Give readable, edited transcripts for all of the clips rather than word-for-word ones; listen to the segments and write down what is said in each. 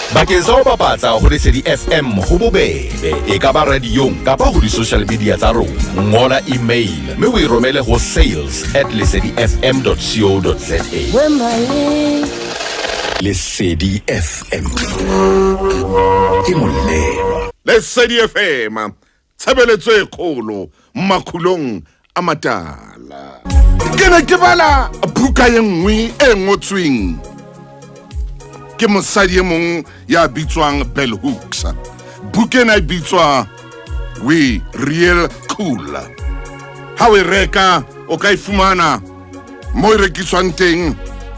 Bakeng sa ho bapatsa ho Lesedi FM ho bobebe, e ka ba radiong kapa ho di-social media tsa rona. Ngola email mme o e romele ho sales at lesedifm co za. Lesedi FM ke molelwa. Lesedi FM, tshebeletso e kgolo makhulong a matala. Ke ne ke bala buka e nngwe e ngotsweng ke mosadi e mong ya bitswang Bell Hooks. Buka ena e bitswa We Real Cool. Ha o e reka o ka e fumana mo e rekiswang teng,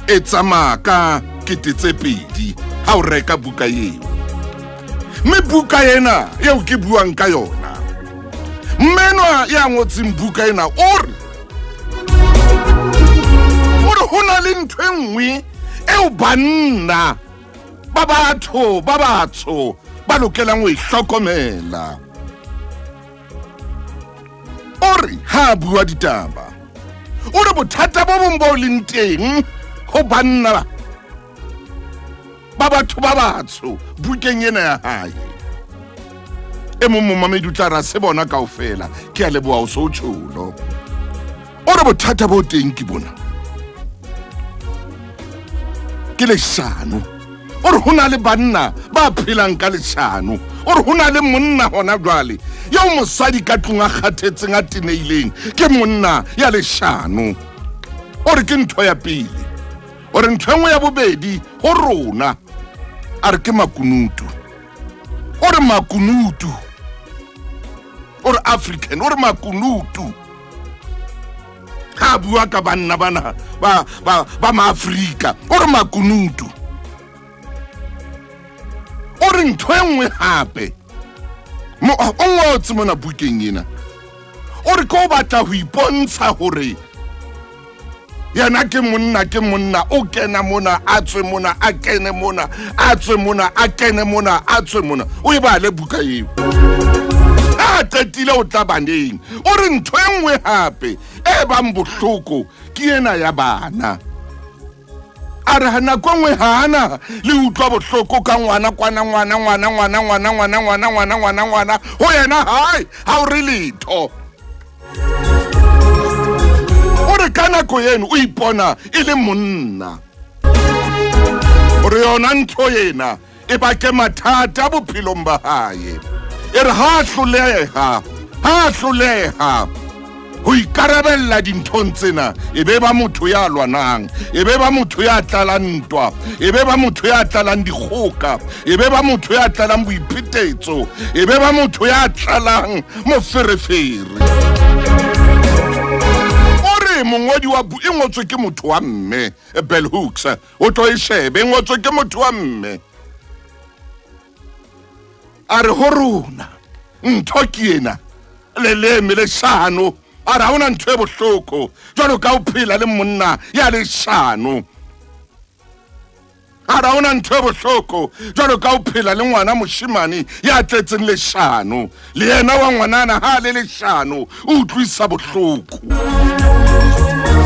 e tsamaya ka 2000 ha o reka buka eo. Mme buka ena eo ke buang ka yona, mmenwa ya ngotseng buka ena o re ho na le ntho e nngwe eo banna ba batho ba batsho ba lokelang ho e hlokomela. O re ha a bua ditaba, o re bothata bo bong bo leng teng ho banna ba batho ba batsho bukeng ena ya hae. E mong momamedi o tla ra se bona kaofela, ke a leboha o so o tjholo. O re bothata bo teng ke bona, ke leshano. O re ho na le banna ba phelang ka leshano. O re ho na le monna hona jwale eo mosadi ka tlung a kgathetseng a teneileng ke monna ya leshano. O re ke ntho ya pele. O re ntho e nngwe ya bobedi ho rona, a re ke makunutu. O re makunutu, o re African, o re makunutu. Ha a bua ka banna bana ba Maafrika, o re makunutu. O re ntho e nngwe hape o ngotse mona bukeng ena, o re ke o batla ho ipontsha hore yena ke monna, ke monna, o kena mona, a tswe mona, a kene mona, a tswe mona, a kene mona, a tswe mona. O e bale buka eo. A qetile o tla baneng. O re ntho e nngwe hape e bang bohloko ke ena ya bana. A re nako e nngwe hana le utlwa bohloko ka ngwana kwana, ngwana, ngwana, ngwana, ngwana, ngwana, ngwana, ngwana, ngwana, ngwana. Ho yena hae ha o re letho. O re ka nako eno o ipona e le monna. O re yona ntho ena e bake mathata bophelong ba hae. E re ha hloleha, ha hloleha ho ikarabella dinthong tsena, e be ba motho ya lwanang, e be ba motho ya tlalang ntwa, e be ba motho ya tlalang dikgoka, e be ba motho ya tlalang boiphetetso, e be ba motho ya tlalang moferefere. O re mongodi wa bu e ngotswe ke motho wa mme Bell Hooks, o tlo e shebe, e ngotswe ke motho wa mme. A re ho rona ntho ke ena, leleme leshano. A re ha hona ntho e bohloko jwalo ka ho phela le monna ya leshano. A re ha hona ntho e bohloko jwalo ka ho phela le ngwana moshemane ya tletseng leshano. Le yena wa ngwanana ha le leshano o utlwisa bohloko.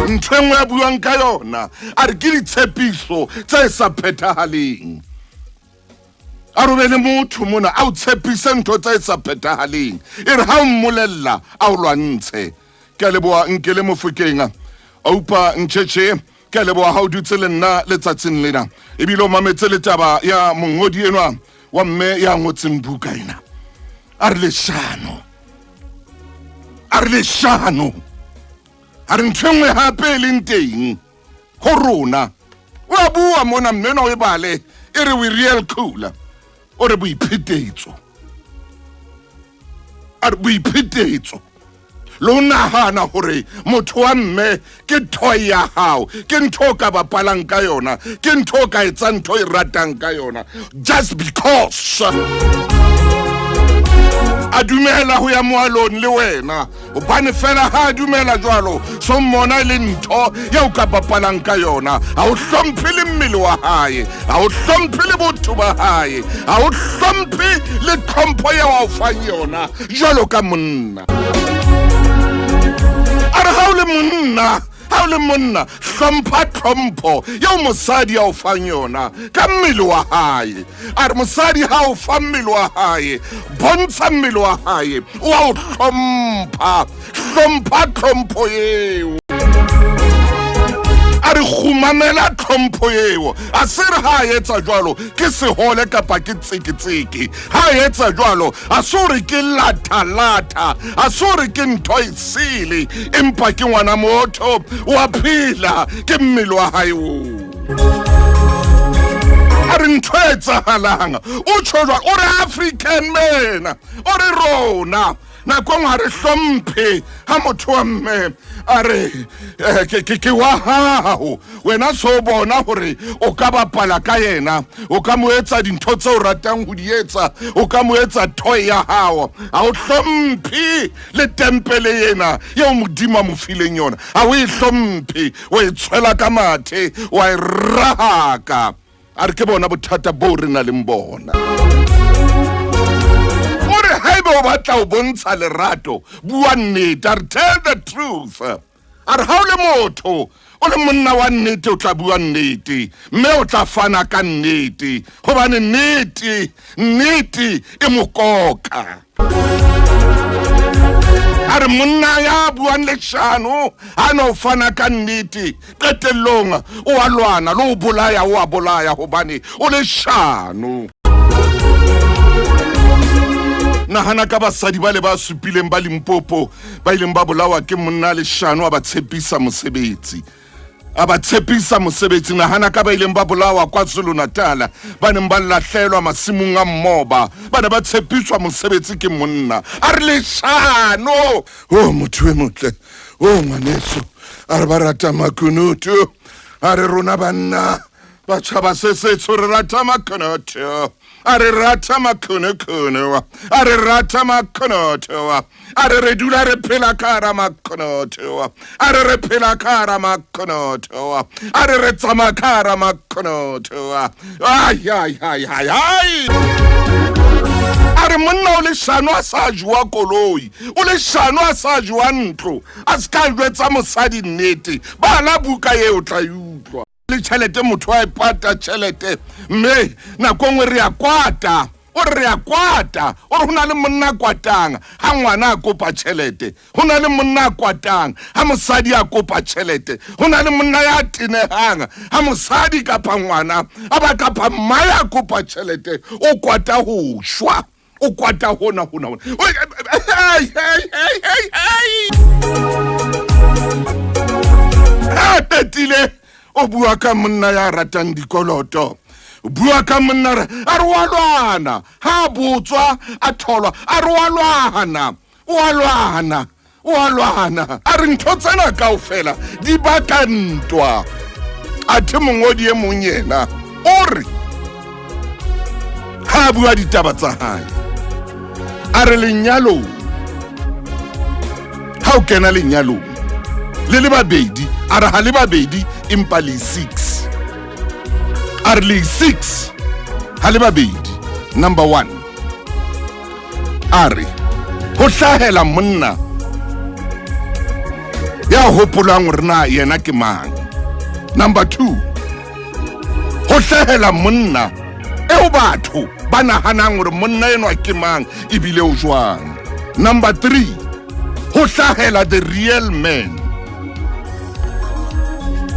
Ntho e nngwe ya buang ka yona, a re ke ditshepiso tse sa phethahaleng. A re be le motho mona a o tshepise ntho tse sa phethahaleng, e re ha o mmolella a o lwantshe. Ke a leboha nke le Mofokeng Oupa Ntšhetšhe, ke a leboha ha o dutse le nna letsatsing lena, ebile o mametse le taba ya mongodi enwa wa mme ya ngotseng buka ena. A re leshano, a re leshano. A re ntho e nngwe hape e leng teng ho rona, o a bua mona mme o e bale, e re we real cool. O re boiphetetso, a re boiphetetso le o nahana hore motho wa mme ke toy ya hao, ke ntho o ka bapalang ka yona, ke ntho o ka etsang ntho e ratang ka yona, just because a dumela ho ya moalong le wena, hobane fela ha a dumela jwalo so mmona e le ntho eo ka bapalang ka yona. Ha o hlomphe le mmele wa hae, ha o hlomphe le botho ba hae, ha o hlomphe le tlhompho eo a o fang yona jwalo ka monna. A re ha o le monna Ha o le monna, hlompha tlhompho eo mosadi a o fang yona ka mmele wa hae. A re mosadi ha o fa mmele wa hae, bontsha mmele wa hae, o a o hlompha. Hlompha tlhompho eo. A re kgumamela tlhompho eo. A se re ha a etsa jwalo ke sehole kapa ke tseketseke. Ha a etsa jwalo a se hore ke latha-latha, a se hore ke ntho e sele, empa ke ngwana motho, o a phela, ke mmele wa hae oo. A re ntho e etsahalang, o tjho jwalo, o re African man, o re rona nako nngwe ha re hlomphe ha motho wa mme a re eh, ke wa gago wena se o bona gore o ka bapala ka yena, o ka mo etsa dintho tse o ratang go di etsa, o ka mo etsa toy ya gago. A o hlomphe le tempele ena eo Modimo a mo fileng yona, a o e hlomphe, o e tshwela ka mathe, wa e rahaka. A re ke bona bothata boo re nang le bona. O re haeba o batla ho bontsha lerato, bua nnete. A re tell the truth. A re ha o le motho, o le monna wa nnete, o tla bua nnete, mme o tla fana ka nnete, hobane nnete, nnete e mokoka. A re monna ya buang leshano ha na o fana ka nnete, qetellong o a lwana le o bolaya, o a bolaya hobane o leshano. Nahana ka basadi ba le ba supileng ba Limpopo ba ileng ba bolawa ke monna leshano a ba tshepisa mosebetsi. A ba tshepisa mosebetsi. Nahana ka ba ileng ba bolawa KwaZulu-Natal, ba neng ba lahlelwa masimong a mmoba, ba ne ba tshepiswa mosebetsi ke monna. A re leshano. O motho e motle, o ngwaneso, a re ba rata makunutu. A re rona banna batjhaba se setsho re rata makunutu. A re rata makunukuno, a re rata makunutu. A re re dula re phela ka hara makunutu. A re re phela ka hara makunutu. A re re tsamaya ka hara makunutu. Ai, ai, ai, ai, ai. A re monna o leshano a sa jowa koloi, o leshano a sa jowa ntlo, a se ka jwetsa mosadi nnete. Bala buka eo o tla e utlwa. Le tjhelete motho a e pata tjhelete, mme nako nngwe re a kwata. O re re a kwata, o re ho na le monna a kwatang ha ngwana a kopa tjhelete, ho na le monna a kwatang ha mosadi a kopa tjhelete, ho na le monna ya tenehang ha mosadi kapa ngwana a ba kapa mma ya kopa tjhelete, o kwata ho shwa, o kwata hona hona hona. Hey, hey, hey, hey, hey. Ha qetile o bua ka monna ya ratang dikoloto, o bua ka monna a re wa lwana, ha a botswa a tholwa, a re wa lwana, o a lwana, o a lwana. A re ntho tsena kaofela di baka ntwa. Athe mongodi e mong yena o re ha a bua ditaba tsa hae, a re lenyalong, ha o kena lenyalong le le babedi, a re ha le babedi empa le 6. A re le 6 ha le babedi. Number 1, a re ho hlahela monna ya hopolang hore na yena ke mang. Number 2, ho hlahela monna eo batho ba nahanang hore monna enwa ke mang ebile o jwang. Number 3, ho hlahela the real man.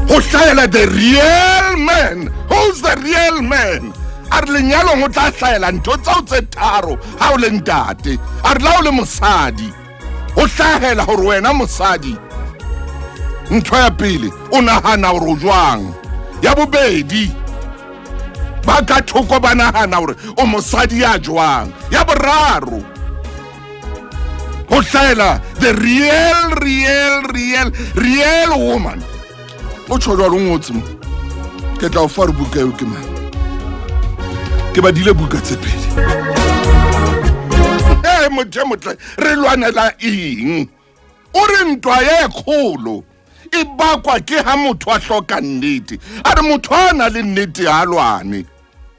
Ho hlahela the real man. Who's the real man? A re lenyalong o tla hlahela ntho tseo tse tharo ha o le ntate. A re la o le mosadi, ho hlahela hore wena mosadi, ntho ya pele o nahana hore o jwang. Ya bobedi, ba ka thoko ba nahana hore o mosadi ya jwang. Ya boraro, ho hlahela the real, real, real, real woman. O tjho jwalo, o ngotse mo. Ke tla o fa re buka eo ke mang. Ke badile buka tse pedi. Ee, motho e motle, re lwanela eng? O re ntwa e kgolo e bakwa ke ha motho a hloka nnete. A re motho a na le nnete ha lwane,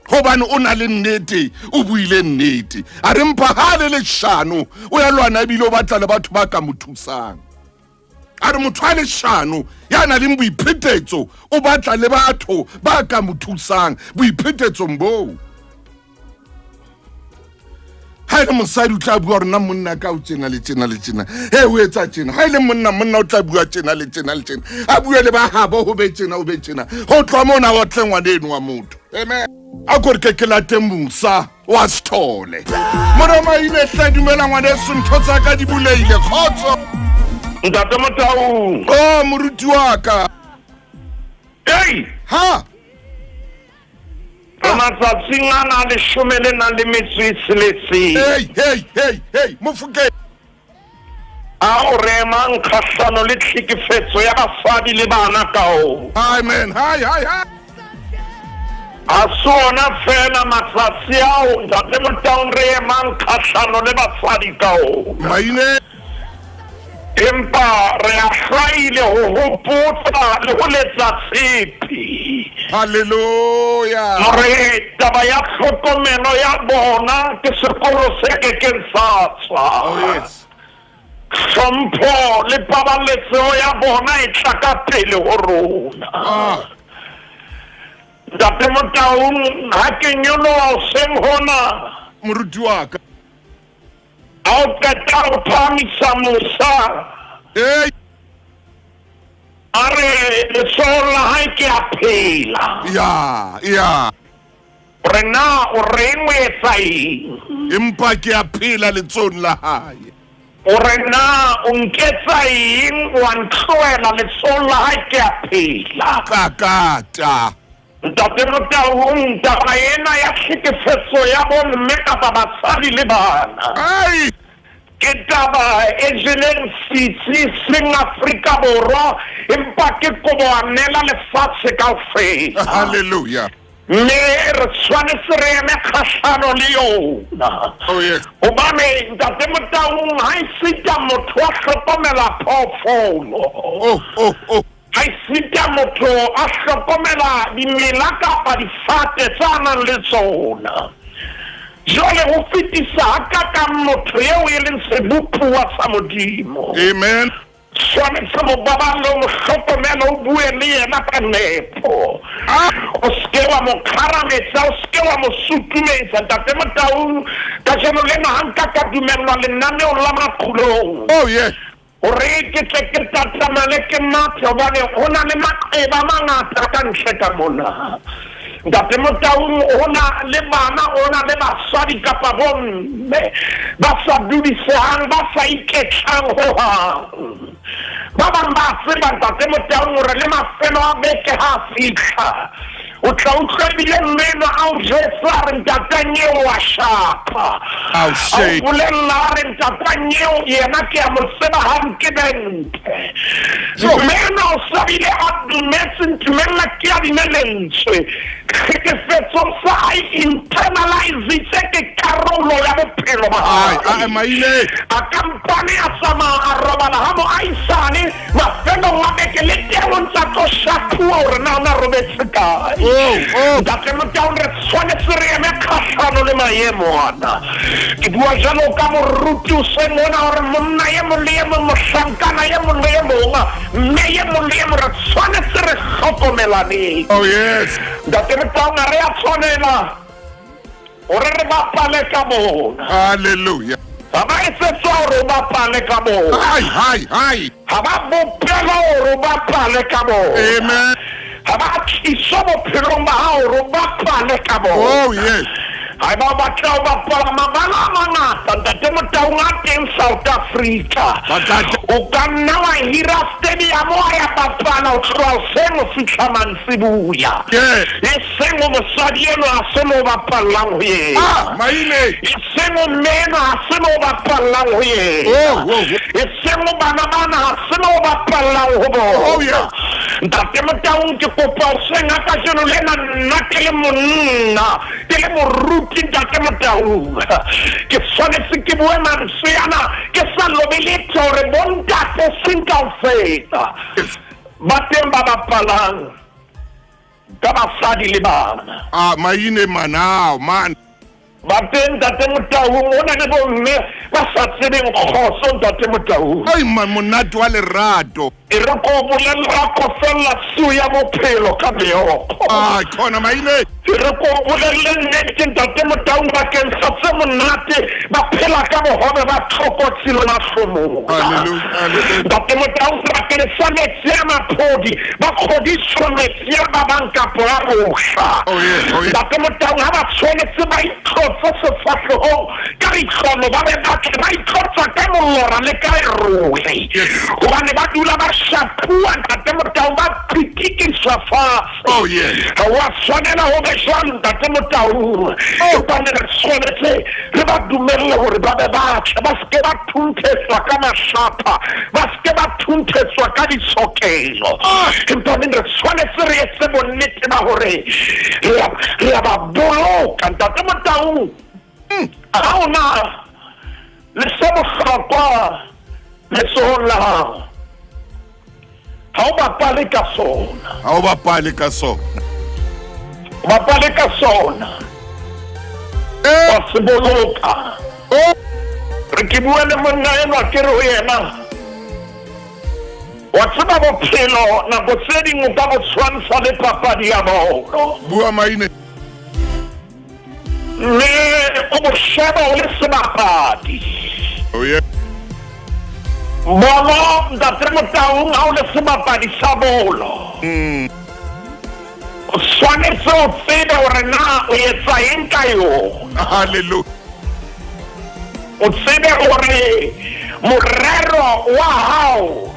hobane o na le nnete, o buile nnete. A re mpa ha le leshano, o ya lwana ebile o batla le batho ba ka mo thusang. A re motho a leshano ya nang le boiphetetso o batla le batho ba ka mo thusang boiphetetsong boo. Ha e le mosadi o tla bua gore nna monna ka o tjena le tjena le tjena, he o etsa tjena. Ha e le monna, monna o tla bua tjena le tjena le tjena, a bue le ba habo ho be tjena, ho be tjena. Ho tloha mona o tle ngwaneno wa motho. Amen. A ko re ke ke late Musa wa Sithole. Mora Maine hle, dumela ngwaneso, ntho tsa ka di buleile. Kgotso. Ntate Motaung. Oh, moruti wa ka. Ei! Ha! Re matsatsing ana a leshome le nang le metso e tsheletseng. Hey, hey, hey, hey, Mofokeng. Ao re emang kgahlano le tlhekefetso ya basadi le bana ka ona. Amen. Hai, hai, hai. Ha se ona feela matsatsi ao Ntate Motaung re emang kgahlano le basadi ka ona. Maine. Empa re a hlwaile ho hopotsa le ho letsa tshepe. Hallelujah. Hore taba ya tlhokomelo ya bona ke sekolo se ke keng sa tswa. Oh, yes. Hlompho le paballetseho ya bona e tla ka pele ho rona. Ah. Ntate Motaung, ha ke nyoloha hoseng hona. Moruti wa ka. Ha o qeta ho phahamisa Musa. Hey. A re letsohong la hae ke a phela. Ya, ya. Hore na o reng o etsa eng. Empa ke a phela letsohong la hae. Hore na o nketsa eng wa ntlohela letsohong la hae ke a phela. Kakata. Ntate Motaung, taba ena ya tlhekefetso ya bomme kapa basadi le bana Ai! ke taba e jeleng setsi seng Afrika Borwa empa ke koboanela lefatshe kaofela. Hallelujah. Mme re tshwanetse re eme kgahlano le yona. Oh yes. Hobane Ntate Motaung ha esita motho a hlokomela phoofolo. Oh, oh, oh. Haesita motho a hlokomela dimela kapa difate tse a nang le tsona. Jwale ho fetisa hakakang motho eo e leng sebopuwa sa Modimo. Amen. Tshwanetse mo baballe, o mo hlokomele, o bue le yena ka nepo. O se ke wa mo kgarametsa, o se ke wa mo sutumetsa. Ntate Motaung, kajeno lena ha nka ka dumellwa lenaneong la Makgulong. Oh yes. Hore ke tle ke tatamale ke mathe, hobane ho na le maqeba a mangata ka ntle ka mona. Ntate Motaung, ho na le bana, ho na le basadi kapa bomme ba sa dudisehang, ba sa iketlang hohang. Ba bang ba tseba, Ntate Motaung, hore le mafelo a beke ha a fihla, O tla utlwa ebile mme enwa a o jwetsa a re ntatanyeo wa shapa. Ao, A o shame. bolella a re ntatanyeo yena ke a mo tseba ha nke bente. Sure. Mme enwa o sa bile a dumetse ntumella ke adime lentswe. Tlhekefetso sa a internalizitse ke karolo ya bophelo ba Ai, hae. ai, maile. A kampane a tsamaya a robala ha moahisane Mafelong a beke le teng o ntse a tlo shapuwa hore na o na robetse kae. Oh, oh. Ntate Motaung, re tshwanetse re eme kgahlano le maemo ana. Ke bua jwalo ka moruti hoseng hona hore monna e mong le e mong, mohlankana e mong le e mong, mme e mong le e mong, re tshwanetse re hlokomelaneng. Oh, yes. Ntate Motaung, ha re a tshwanela hore re bapale ka bona. Hallelujah. Ha ba etsetswa hore o bapale ka bona. Hai, hai, hai. Ha ba bopelwa hore o bapale ka bona. Amen. Ha ba tliswa bophelong ba hao hore o bapale ka bona. Oh, yes. Haeba o batla ho bapala mabala a mangata, Ntate Motaung a teng South Africa. Batata. O ka nna wa hira stadium wa ya bapala ho tloha hoseng ho fihla mantsiboya. Yes. E seng ho mosadi enwa ha se mo bapallang ho yena. Ah, maile. E seng ho mme enwa ha se mo bapallang ho yena. Oh, oh, oh. E seng ho bana bana ha se mo bapallang ho bona. Oh, yeah. Ntate Motaung, ke kopa hoseng ha kajeno lena nna ke le monna, ke le moruti Ntate Motaung, ke tshwanetse ke bue mantswe ana ke sa lobe letho hore bontate seng kaofela ba teng ba bapalang ka basadi le bana. Ah, maine manao, man. Ba teng Ntate Motaung, ho na le bomme ba sa tsebeng kgotso Ntate Motaung. Ai man, monate wa lerato. E re ko bolelle ra kofella tsio ya bophelo ka meokgo. Ai khona maine. E re ko bolelle nnete Ntate Motaung bakeng sa tse monate ba phela ka bohobe ba tlokotsi le mahlomola. Hallelujah, hallelujah. Ntate Motaung bakeng sa metsi a maphodi ba kgodiswa metsi a babang kapo a bohla. Oh yeah, oh yeah. Ntate Motaung ha ba tshwanetse ba itlotse sefahlehong ka ditlolo ba be ba tle ba itlotsa ka molora le ka lerole. Yes. Hobane ba dula ba shapuwa Ntate Motaung ba pitikiswa fatshe. Oh yeah. Ha wa tshwanela ho be jwalo Ntate Motaung. Oh. Hobane re tshwanetse re ba dumelle hore ba be batle ba seke ba thunthetswa ka mahlapha ba seke ba thunthetswa ka ditshokelo. Ah. Empa neng re tshwanetse re etse bonnete ba hore re a re a ba boloka Ntate Motaung. Ha ona le se bohlokwa letsohong la hao. Ha o bapale ka sona. Ha o bapale ka sona. O bapale ka sona. Eh. Wa se boloka. Oh. Re ke bua le monna enwa ke re ho yena. Wa tseba bophelo nako tse ding o ka bo tshwantsha le papadi ya bolo. Bua maine. Mme o bo sheba o le sebapadi. Oh yeah. Bolo Ntate Motaung ha o le sebapadi sa bolo. O tshwanetse o tsebe hore na o etsa eng ka yona. Hallelujah. O tsebe hore morero wa hao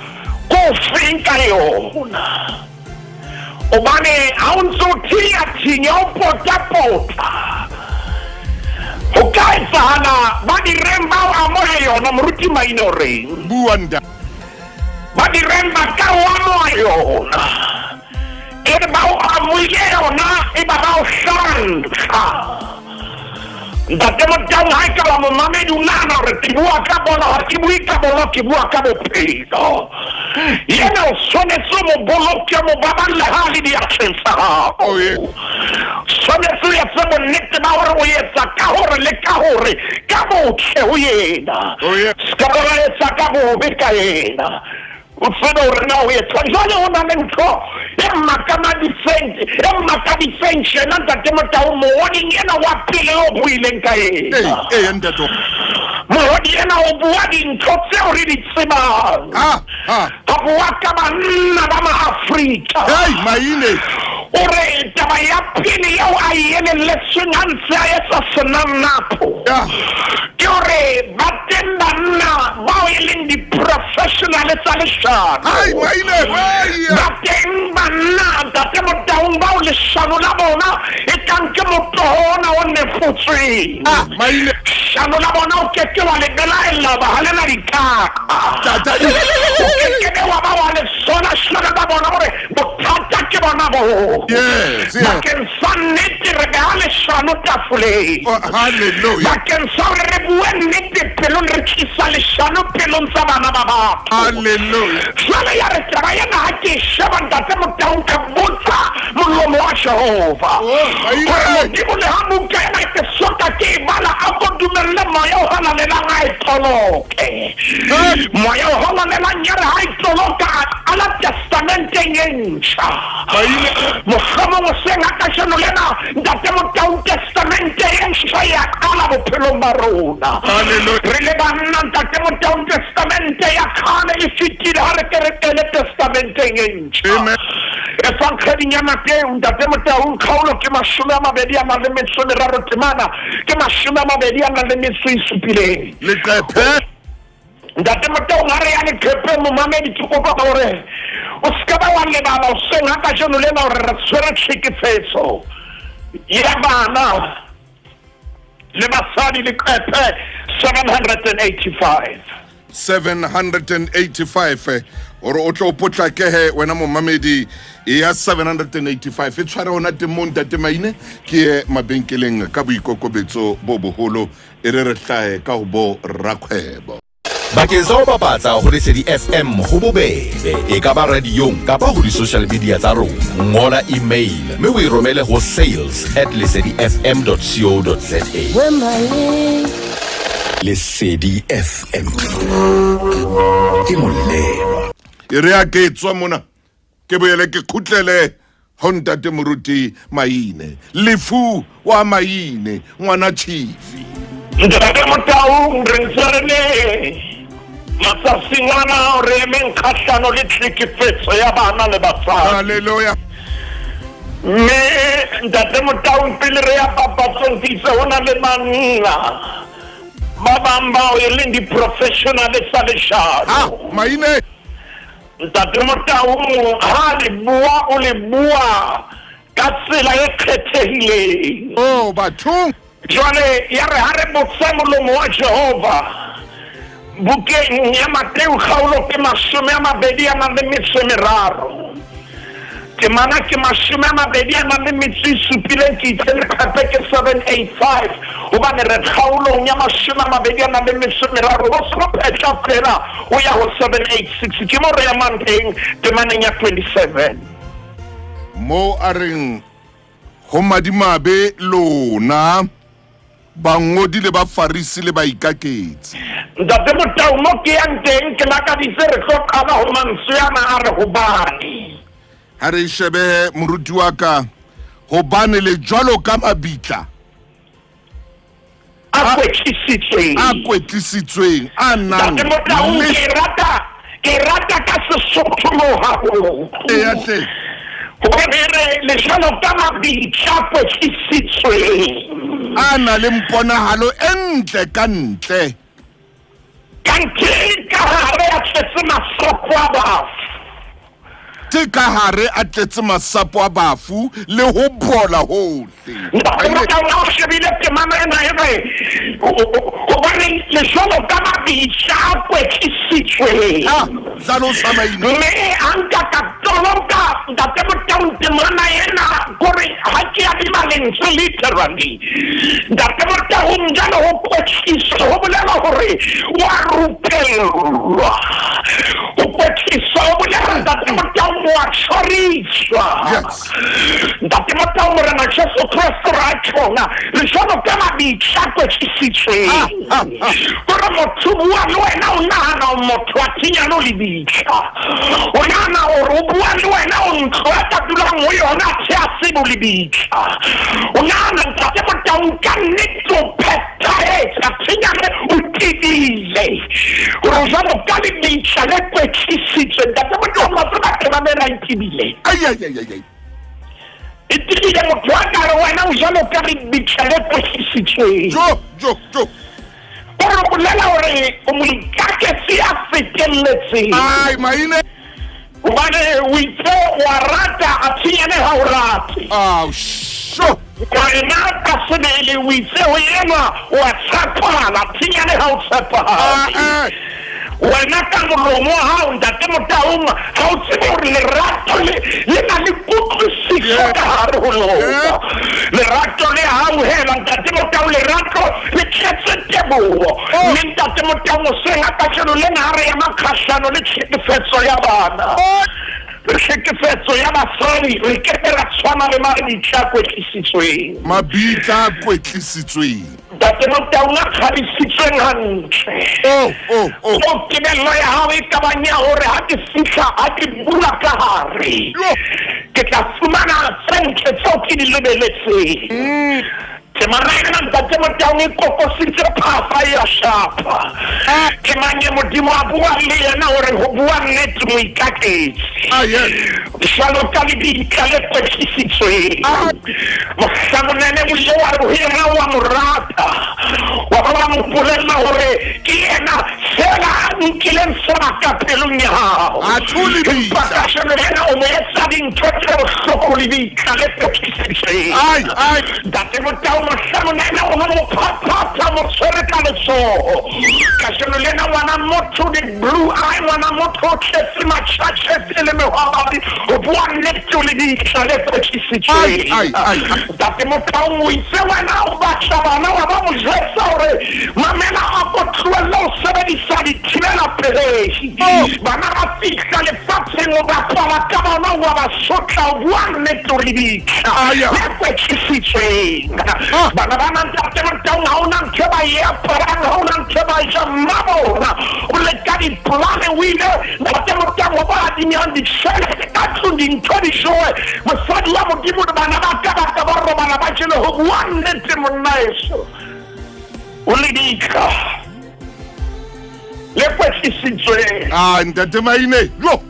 ke o feng ka yona. Hobane ha o ntso o thinya-thinya o pota-pota. Ho ka etsahala ba direng ba o amohe yona moruti Maine o reng? Bua nda. Ba direng ba ka o amoha yona. E re ba o amohile yona e ba ba o hlantsha. Ntate Motaung ha e ka ba momamedi o nahana hore ke bua ka bolo ha ke bue ka bolo ke bua ka bophelo. Yena o tshwanetse o mo boloke o mo baballe ha a le diatleng tsa hao. Oh yeah. Tshwanetse o etse bonnete ba hore o etsa ka hore le ka hore ka botle ho yena. Oh yeah. Se ka ba wa etsa ka bobe ka yena. O tsebe hore na o etsa jwale ho na le ntho e makamaditseng e mmakaditseng tjena Ntate Motaung mohoding ena wa pele o buileng ka yena. Ee, ee ntate. Mohodi ena o bua dintho tseo re di tsebang. Ha, ha. A bua ka banna ba Maafrika. Hey, maine. O re taba ya pele eo a e elelletsweng ha ntse a etsa senanapho. Yeah. Ke hore ba teng banna bao e leng di-professional tsa leshano. Ai, maine, wai. Ba teng banna Ntate Motaung bao leshano la bona e kang ke motoho ona o nefotsweng. Ah, maine. Shano la bona o ke ke wa le belaella ba ha le na dikaka. Tata. O ke ke be wa ba wa le sona shano la bona hore bothata ke bona bo. Yes, yes. Bakeng sa nnete re beha leshano tafoleng. Oh, hallelujah. Bakeng sa hore re bue nnete pelong re tlisa leshano pelong tsa bana ba batho. Hallelujah. Jwale ya re taba ena ha ke e sheba Ntate Motaung ka botsa molomo wa Jehova. Oh, maine. Hore Modimo le ha buka ena ke soka ke e bala a ko dumelle moya o halalelang a e toloke. Hey. Moya o halalelang ya re ha e toloka a la testamenteng e ntjha. Maine. Mohlomong hoseng ha kajeno lena Ntate Motaung testamente e ntjha ya qala bophelong ba rona. Hallelujah. Re le banna Ntate Motaung testamente ya kgale e fetile ha re ke re kene testamenteng e ntjha. Amen. Efankgeding ya Mateu Ntate Motaung kgaolo ke 23 temana ke 27. Leqephe. Ntate Motaung ha re ya leqepheng momamedi ke kopa hore o se ka ba wa lebala hoseng ha kajeno lena hore re tshwere tlhekefetso ya bana le basadi leqephe 785. 785 hore o tlo o potlakehe wena momamedi ya 785 e tshware hona teng mo Ntate Maine ke ye mabenkeleng ka boikokobetso bo boholo e re re hlahe ka ho bo rakgwebo. Bakeng sa ho bapatsa ho Lesedi FM ho bobebe, e ka ba radiong kapa ho di-social media tsa rona. Ngola email mme o e romele ho sales at lesedifm.co.za. Lesedi FM ke molelwa. E re a ke tswa mona ke boele ke khutlele ho ntate moruti Maine, lefu wa Maine, ngwana chifi. Ntate Motaung, re ntse re le matsatsing ana re emeng kgahlano le tlhekefetso ya bana le basadi. Hallelujah. Mme ntate Motaung, pele re ya papatsong, ke itse ho na le banna ba bang bao e leng di-professional tsa leshano. Ah, Maine. Ntate Motaung, ha le bua o le bua ka tsela e kgethehileng. Oh, bathong. Jwale ya re ha re botsa molomo wa Jehova bukeng ya Mateu kgaolo ke 23. Temana ke 27, ke itse leqephe ke 785, hobane re kgaolong ya 23, ho se phetla fela ho ya ho 786, ke mo re emang teng temaneng ya 27. Mo a reng ho madimabe lona bangodi le bafarisi le baikaketsi. Ntate Motau, mo ke yang teng ke lakaditse re tlo qala ho mantswe ana a re hobane. Ha re shebe moruti wa ka, hobane le jwalo ka mabitla a kwetlisitsweng, a kwetlisitsweng, a nang Ntate Motau, ke rata ka Sesotho mo haholo. Eya hle. Hobane re le jwalo ka mabitla a kwetlisitsweng, a na le mponahalo e ntle ka ntle, kanthe ka hare a tletse masapo a bafu. Ke ka hare a tletse masapo a bafu le ho bola hohle. Ntate Motau, ha o shebile temana ena e re hobane le jwalo ka mabitla a kwetlisitsweng. Ah, hlalosa Maine. Mme ha nka ka toloka ntate Motau temana ena kore ha ke a bima lentswe literally. Ntate Motau, jwale ho kwetliswa ho bolela hore wa rupellwa. Ho kwetliswa ho bolela ntate Motau wa tshwariswa. Yes. Ntate Motau, Morena Jesu Kreste ra tjhona le jwalo ka mabitla a kwetlisitsweng. Kore motho bua le wena o nahana o motho wa thinyane o lebitla. O nahana hore o bua le wena o ntlo a ka dulang ho yona a the a tsebe o lebitla. O nahana ntate Motau ka nnete o phethahetse, a thinyane o tebile. Hore o jwalo ka lebitla le kwetlisitswe. Ntate Motau, wa tseba temana ena e tebile. Ai, ai, ai, ai, ai. E tebile motho wa ka re wena o jwalo ka lebitla le kwetlisitsweng. Jo, jo, jo. O re bolela hore o moikaketsi a fetelletseng. Ai, Maine. Hobane o itse wa rata, a thinyane ha o rate. Au, sho. Wena ka sebele o itse ho enwa wa tshepahala, thinyane ha o tshepahale. Wena ka molomo wa hao ntate Motaung, ha o tsebe hore lerato le na le kutlwisiso ka hare ho lona. Lerato le hauhela ntate Motau, lerato le tletse teboho. Mme ntate Motau, hoseng ha kajeno lena ha re ema kgahlano le tlhekefetso ya bana, le tlhekefetso ya basadi, re ke ke ra tshwana le mabitla a kwetlisitsweng. Mabitla a kwetlisitsweng. Ntate Motau a kgabisitsweng hantle. Oh, oh, oh. O tebello ya hao e ka bang ya hore ha ke fihla, ha ke bula ka hare, ke tla fumana tse ntle tseo ke di lebeletseng. Temana ena ntate Motau e kokositse phafa ya shapa. Ke mang e Modimo a bua le yena hore ho bua nnete moikaketsi. Ah, yes. Jwalo ka lebitla le kwetlisitsweng. Mohlamonene o ile wa re ho yena wa mo rata, wa ba wa mo bolella hore ke yena fela a nkileng sebaka pelong ya hao. A tho lebitla. Empa kajeno lena o mo etsa dintho tse bohloko, lebitla le kwetlisitsweng. Ai, ai. Ntate Motau, mohlamonene o mo phaphatha, mo tshwere ka letsoho. Kajeno lena ngwana motho di blue eye, ngwana motho o tletse matjhatjhetse le mehwabadi, o bua nnete o lebitla le kwetlisitsweng. Ai, ai, ai. Ntate Motau, o itse wena o batla bana, wa ba mo jwetsa hore mamela a ko tlohelle ho sebedisa dithibela raperehi. Bana ba fihla lefatsheng o bapala ka bona o a ba sotla o bua nnete o lebitla le kwetlisitsweng. Bana ba na ntate Motaung ha ona ntho e ba e aparang, ha ona ntho e ba e jang. Mmabona o leka dipolane o ile ntate Motaung ho ba adimang ditjhelete ka tlung dintho di jowe. Mosadi wa Modimo le bana ba ka ba ka ba robala ba jele ho bua nnete monna eso o lebitla le kwetlisitsweng. Ah, ntate Maine. Yo.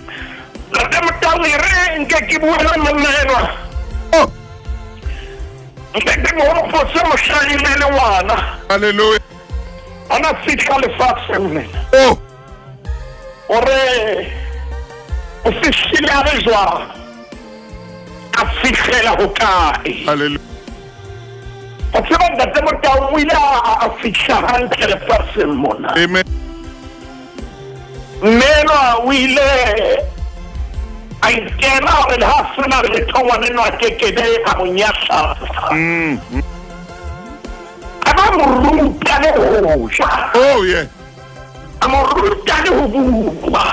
Ntate Motaung e re nke ke bue le monna enwa. Oh. Nke ke mo hopotse mohla e ne le ngwana. Hallelujah. Ana fihla lefatsheng lena. Oh. Hore o fihlile a le jwang. A fihlela hokae. Hallelujah. O tseba Ntate Motau o ile a fihla hantle lefatsheng mona. Amen. Mme enwa o ile a ikela hore le ha sena letho ngwanenwa a kekebe a mo nyahlatsa. A ba mo ruta le ho ja. Oh yeah. A mo ruta le ho bua.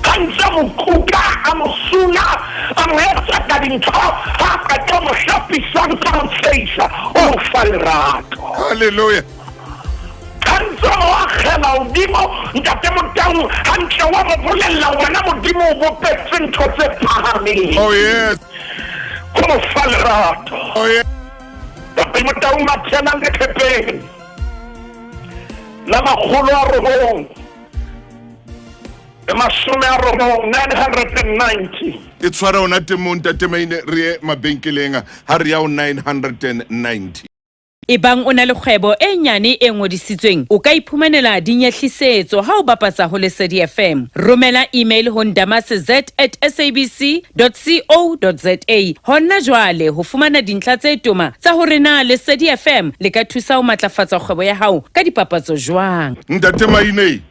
A ntse a mo kuka, a mo suna, a mo etsa ka dintho, ha a qeta ho mo hlapisa, a ntse a mo tshehisa, o mo fa lerato. Hallelujah. A ntse a mo akgela hodimo, Ntate Motaung, hantle wa mo bolella, wena Modimo o bopetse ntho tse phahameng. Oh yes. Ho mo fa lerato. Oh yes. Ntate Motaung mathela leqhepeng la 990. E tshwara ona teng moo Ntate Maine re ye mabenkeleng ha re ya ho 990. Ebang o na le kgwebo e nyane e ngodisitsweng, o ka iphumanela dinyehlisetso ha o bapatsa ho Lesedi FM. Romela email ho ndamase at sabc dot co dot za hona jwale ho fumana dintlha tse toma tsa hore na Lesedi FM le ka thusa ho matlafatsa kgwebo ya hao ka dipapatso jwang. Ntate Maine,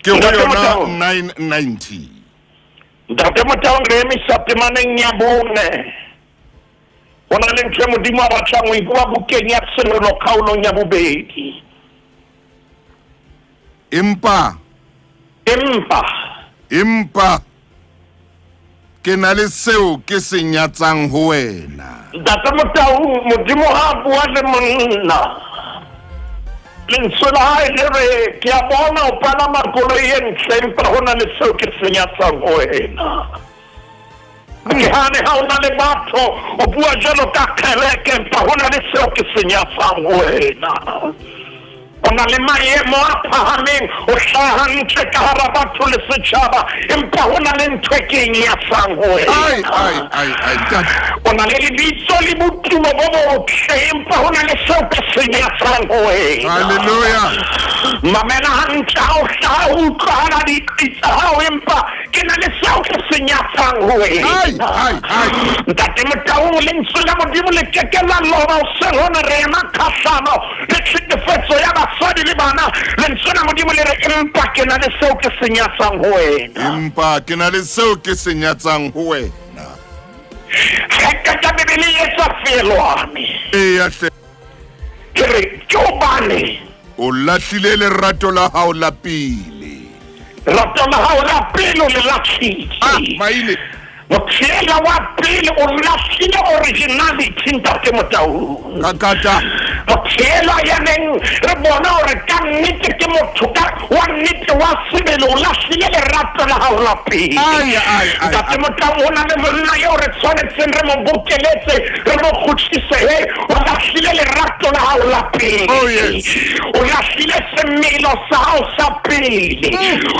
ke ho Ntate yona Motaung. 990. Ntate Motaung, re emisa temaneng ya bone. Ho na le ntho e Modimo a batlang ho e bua bukeng ya Tshenolo kgaolong ya bobedi. Empa. Empa. Empa ke na le seo ke se nyatsang ho wena. Ntate Motaung, Modimo ha a bua le monna, lentswe la hae le re, ke a bona o palama koloi e ntle, empa ho na le seo ke se nyatsang ho wena. Ke hane ha o na le batho, o bua jwalo ka kgeleke, empa ho na le seo ke se nyatsang ho wena. O na le maemo a phahameng, o hlaha hantle ka hara batho le setjhaba, empa ho na le ntho e ke e nyatsang ho wena. Ai, ai, ai, ai, ntate. O na le lebitso le botumo bo botle, empa ho na le seo ke se nyatsang ho wena. Hallelujah. Mamela hantle ha o hlaha ho utlwahala diqi tsa hao, empa ke na le seo ke se nyatsang ho wena. Ai, ai, ai. Ntate Motaung, lentswe la Modimo le ke ke la loba hoseng hona, re ema kgahlano le tlhekefetso ya basadi le bana. Lentswe la Modimo le re, empa ke na le seo ke se nyatsang ho wena. Empa ke na le seo ke se nyatsang ho wena. Hleka ka Bibele e etsa feelwane. Eya hle. Ke re, ke hobane o lahlile lerato la hao la pele. Lerato la hao la pele o le lahlile. Ah, maile. Motho ela wa pele o lahlile originality, Ntate Motaung. Kakata. Motho ela ya neng re bona hore ka nnete ke motho ka wa nnete wa sebele, o lahlile lerato la hao la pele. Ai, ai, ai, Ntate ai. Motaung, ho na le monna eo re tshwanetseng re mo bokeletse, re mo kgutlise, he, o lahlile lerato la hao la pele. Oh, yes. O lahlile semelo sa hao sa pele.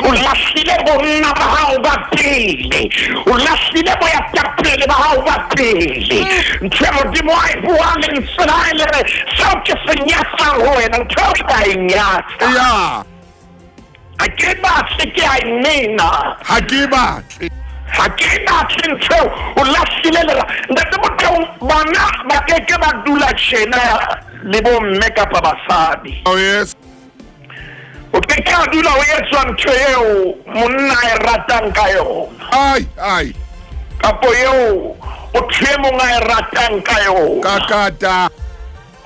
O lahlile bonna ba hao ba pele. O lahlile boetapele ba hao ba pele. Ntho e Modimo a e buang lentswe la hae le re, seo ke se nyatsang ho wena, ntho eo ke a e nyatsa. Ya. Ha ke batle, ke a e nena. Ha ke batle. Ha ke batle ntho eo, o lahlile lera. Ntate Motaung, bana ba ke ke ba dula tjena le bomme kapa basadi. Oh, yes. O ke ke a dula o etswa ntho eo monna a e ratang ka yona. Ai, ai. Kapo eo motho e mong a e ratang ka yona. Kakata.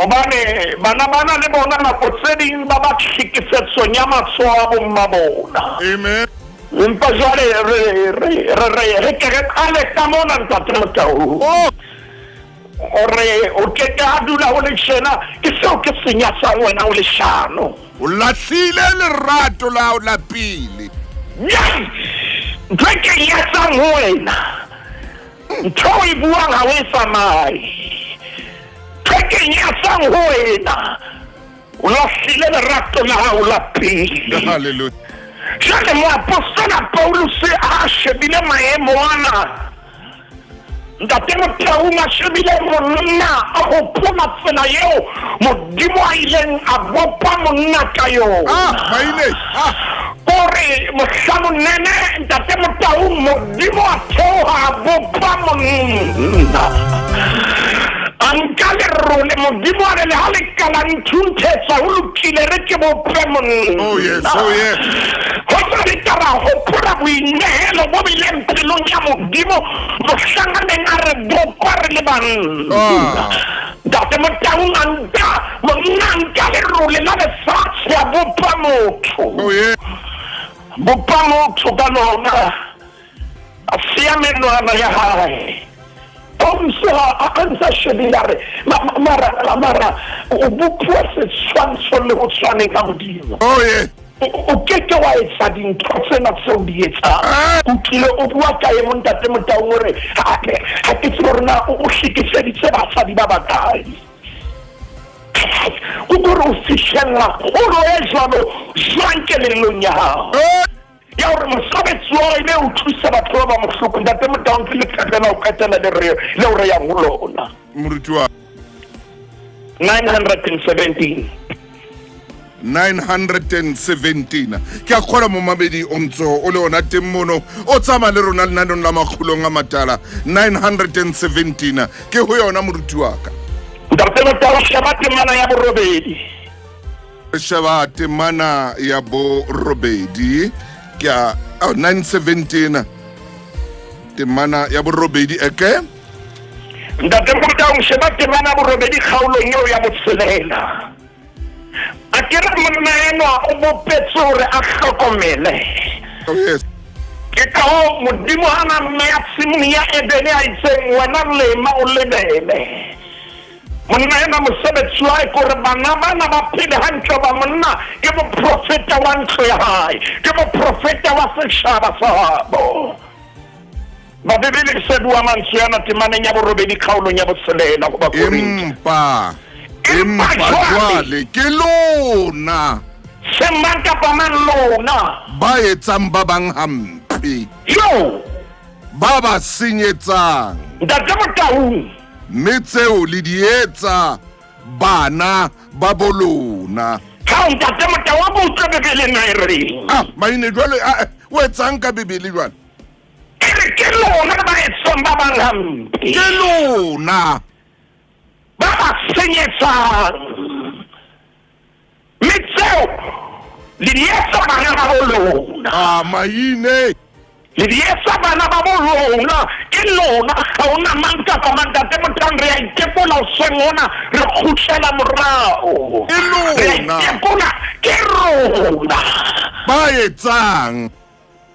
Hobane bana bana le bona nako tse ding ba ba tlhekefetsong ya matsoho a bomma bona. Amen. Empa jwale re re re re re ke re qale ka mona ntate Motau. Oh. Hore o ke ke a dula ho le tjena ke seo ke se nyatsang wena o leshano. O lahlile lerato la hao la pele. Yai! Ntho e ke e nyatsang ho wena. Ntho o e buang ha o e tsamaye. Ntho e ke e nyatsang ho wena. O lahlile lerato la hao la pele. Hallelujah. Jwale moapostola Pauluse a shebile maemo ana. Ntate Motaung a shebile monna a hopola tsela eo Modimo a ileng a bopa monna ka yona. Ah, maine. Ah. Kore mohla monene Ntate Motaung Modimo a theoha a bopa monna. A nka lerole Modimo a re le ha le ka la nthunthetsa ho lokile re ke bope monna. Oh yes, oh yes. Ho sa re ka ra hopola boinehelo bo bileng pelong ya Modimo mohlang a neng a re bopa re le banna. Ah. Ntate Motaung a nka monna a nka lerole la lefatshe a bopa motho. Oh yes. Bopa motho ka lona. A siya menwana ya hae. Pauluse ha a ntse a shebile a re mara mara o bopuwa setshwantsho le ho tshwaneng ka Modimo. Oh yes. O ke ke wa etsa dintho tsena tseo di etsang. Ah. O tlile o bua ka e mong Ntate Motaung o re ha ha ke tsebe hore na o hlekefeditse basadi ba bakae. O kore o fihlella kgolo e jwalo jwang kelellong ya hao. Oh. Ya hore mosebetsi wa ebe o thusa batho ba bang bohloko. Ntate Motaung ke leqephe la ho qetela le re leo re yang ho lona. Moruti wa 917. 917 ke a kgolwa momamedi o ntso o le ona teng mono o tsamaya le rona lenaneng la makgolong a matala 917 ke ho yona moruti wa ka. Ntate Motaung sheba temana ya borobedi. Re sheba temana ya borobedi ke a oh, 917 temana ya borobedi eke. Ntate Motaung sheba temana ya borobedi kgaolong eo ya botshelela. A ke re monna enwa o bopetswe hore a hlokomele. Oh yes. Ke ka hoo Modimo ha na mmeya tshimong ya Edene a itseng wena lema o lebele. Monna enwa mosebetsi wa hae ke hore bana bana ba phele hantle hoba monna ke moprofeta wa ntlo ya hae, ke moprofeta wa setjhaba sa habo. Ba Bibele e se bua mantswe ana temaneng ya borobedi kgaolong ya botshelela ho Bakorinthe. Empa empa jwale ke lona Se mang kapa mang lona ba etsang ba bang hampe. Yo ba ba senyetsang. Ntate Motaung. Mme tseo le di etsa bana ba bolona. Ha Ntate Motaung a bo utlwe Bibele na e reng. Ah, maine jwale o etsang ka Bibele jwale? E re ke lona ba etsang ba bang hampe. Ke lona ba ba senyetsang. Mme tseo le di etsa bana ba bolona. Ah, maine. Le di etsa bana ba bolona. Ke lona ha hona mang kapa mang Ntate Motaung re a itekola hoseng hona re kgutlela morao. Ke lona. Re a itekola ke rona. Ba etsang.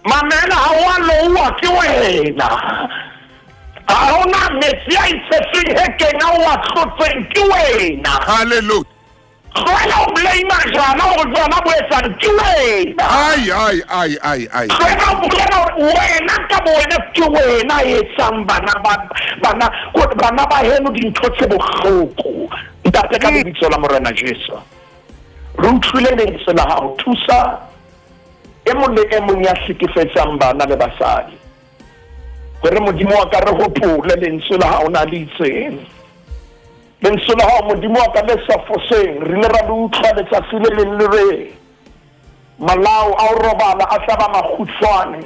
Mamela ha wa lowa ke wena. Ha hona metsi a itshetsweng hekeng a o a tlotseng ke wena. Hallelujah. Tlohela ho blame jwala hore jwala bo etsang ke wena. Ai ai ai ai ai. Tlohela ho bolela hore wena ka bo wena ke wena etsang bana ba bana bana ba heno dintho tse bohloko. Ntate ka lebitso la Morena Jesu. Re utlwile lentswe la hao thusa e mong le e mong ya hlekefetsang bana le basadi. Hore Modimo wa ka re hopole lentswe la hao na le itseng. Lentswe la hao Modimo wa ka le sa foseng re ile ra le utlwa letsatsi le leng le re malao a ho robala a tla ba makgutshwane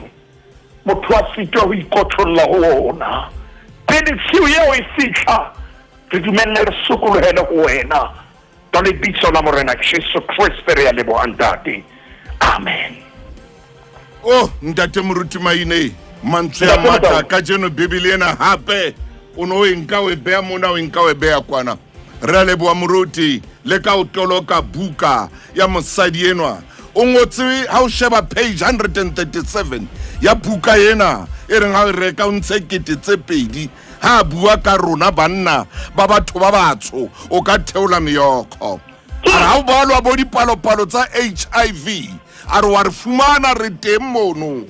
motho a sitwa ho ikotholla ho ona. Pele tshiu eo e fihla re dumelle re sokolohele ho wena ka lebitso la Morena Jesu Kreste re a leboha Ntate. Amen. Oh, Ntate Moruti Maine, mantswe a matla kajeno Bibele ena hape o no e nka o e beha mona o e nka o e beha kwana. Re a leboha moruti le ka o toloka buka ya mosadi enwa. O ngotse ha o sheba page 137 ya buka ena e reng ha o e reka o ntshe 2000 ha a bua ka rona banna ba batho ba batsho o ka theola meokgo. A re ha o balwa bo dipalopalo tsa HIV a re wa re fumana re teng mono.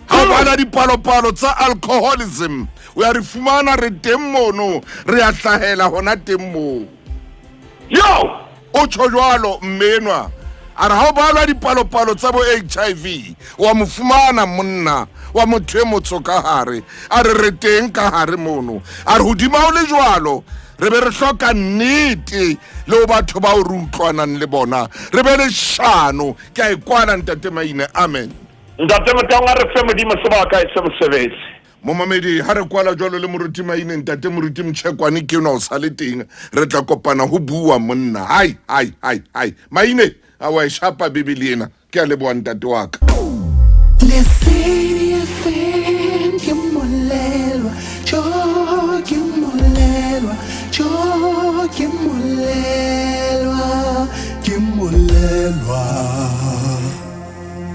Ha o bala dipalopalo tsa alcoholism o ya re fumana re teng mono, re a hlahela hona teng moo. Yo! O tjho jwalo mme enwa. A re ha o balwa dipalopalo tsa bo HIV wa mo fumana monna wa motho e motsho ka hare. A re re teng ka hare mono. A re hodima o le jwalo re be re hloka nnete le ho batho bao re utlwanang le bona, re be le shano. Ke a e kwala ntate Maine. Amen. Ntate Motaung, a re fe Modimo sebaka e se mosebetsi. Momamedi, ha re kwala jwalo le moruti Maine, ntate moruti Mtshekwane ke enwa o sa le teng, re tla kopana ho bua monna. Hai, hai, hai, hai. Maine, a wa e shapa Bibele ena. Ke a leboha ntate wa ka. Lesedi.